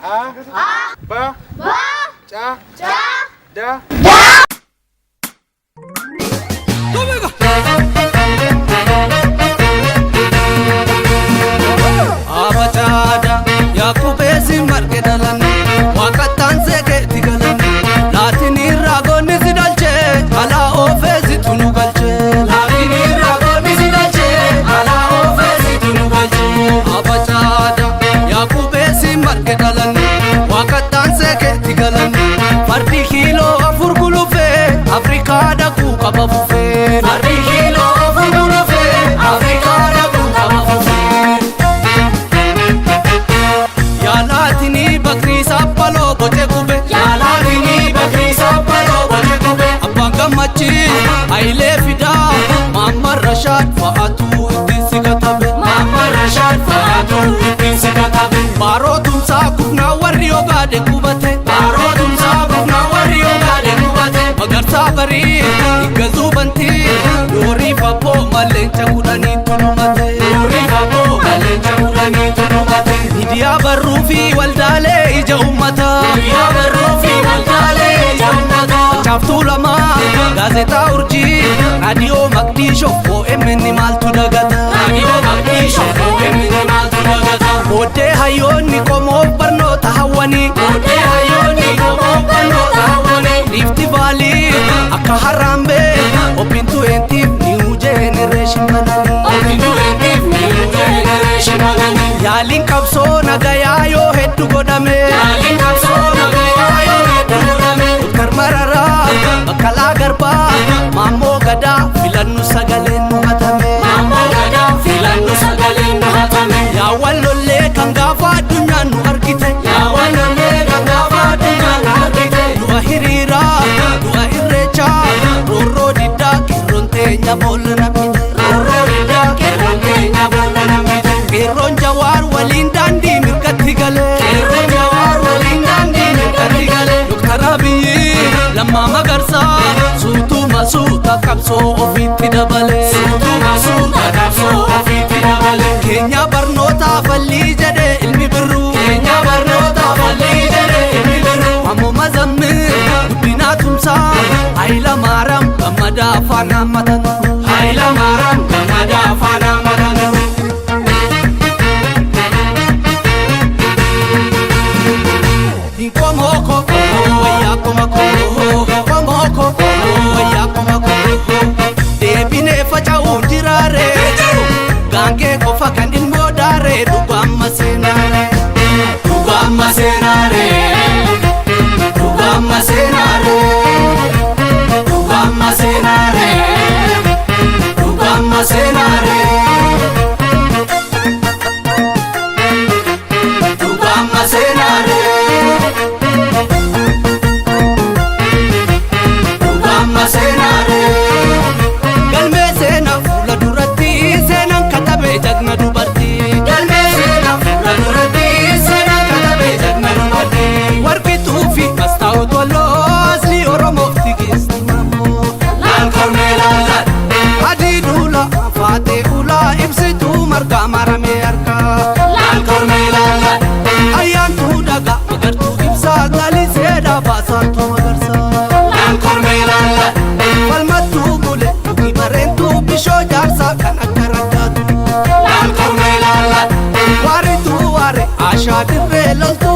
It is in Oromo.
A. B. C. D. Abacaada Yaakubeesi marge dhalan waaqattaan seekeetti galan laatinii raagoonni si dhalchee alaa oofeesi tunu galchee laatinii raagoonni si dhalchee alaa oofeesi tunu galchee. Abacaada Yaakubeesi marge dhalan waaqattaan seekeetti galan fardi kiiloo 4 gulufee Afrikaa dhaquu qaba fufee fardi kiiloo 4 gulufee Afrikaa dhaquu qaba fufee. Yaalaatinii bakrii saaphaloo boce gube. Yaalaatinii bakrii saaphaloo boce gube. Abbaan gammachii Hayilee Fidaa Maamman Rashaad fa'aatu ittiin si katabe. Maamman Rashaad fa'aatu ittiin si katabe. Baaroo tumsaa kufnaa warri ogaade qubate. Baaroo tumsaa kufnaa warri ogaade qubate. Magarsaa barii higgazuu bantii doorii fabboo malleenca 10 tulumate. Doorii fabboo malleenca 10 tulumate. Miidiyaa barruu fi waldaalee ija uummataa. Miidiyaa barruu fi waldaalee ija uummataa. Caaftuu lamaa gaazexaa urjii raadiyoo maqdiishoo OMN maaltu dagata. Raadiyoo maqdiishoo OMN maaltu dagata. Booddee hayyoonni qomoof barnoota hawwanii. Booddee hayyoonni qomoof barnoota hawwanii. Riifti vaalii akka harraambee obbintu eentiif niiwu jeenereeshin bananii. Obbintu eentiif niiwu jeenereeshin bananii. Yaaliin qabsoo nagayaa yoo hedduu godhame. Yaaliin qabsoo nagayaa yoo hedduu godhame. Doktar Mararaa Baqqalaa Garbaa Maammoo Gadaa filannu sagaleen nu hatame. Maammoo Gadaa filannu sagaleen nu hatame. Yaawwan lollee kan gaafa addunyaan nu argite. Yaawwan lollee kan gaafa addunyaan nu argite. Du'a hiriiraa du'a irreechaa roorroo diddaa qeerroon teenya boolla namite. Roorroo diddaa qeerroon teenya boolla namite. Qeerroon Jawaar waliin daandii mirgatti galee. Qeerroon Jawaar waliin daandii mirgatti galee. Doktar Abiyyi Lammaa Magarsaa suutuma suuta qabsoo ofiitti dabalee. Suutuma suuta qabsoo ofiitti dabalee. Keenya barnoota fallii jedhee ilmi birruu. Keenya barnoota fallii jedhee ilmi birruu. Ammoo mazammil guddinaa tumsaa Hayila Maaraam gammadaa afaan hammatan. Hayila Maaraam gammadaa afaan hammatan. Qomoo wayyaa koma koo qomoo wayyaa koma koo deebinee faca'uun jiraare gaangee qofa kan ilmoo daaree dhugaamma seenaare dhugaamma seenaare dhugaamma seenaare dhugaamma seenaare dhugaamma seenaare dhugaamma seenaare dhugaamma seenaare galmee seenaa fuula duratti seenaan katabee jagna dubartii galmee seenaa fuula duratti seenaan katabee jagna dubartii warqituu fi mastaa'u toloo asli oromoof tigisti maammoo laal kormee laal adii duula faatee ulaa ibsituu margaa maramee harkaa laal kormee laal ayyaantuu dhagaa magartuu ibsaa galiseedha baasaantuu magarsaa laal kormee laal falmattuu bule dhugii bareentuu bishoo jaarsaa kan akka raggaatu laal kormee laal waarituu waare ashaa dirree loltuu.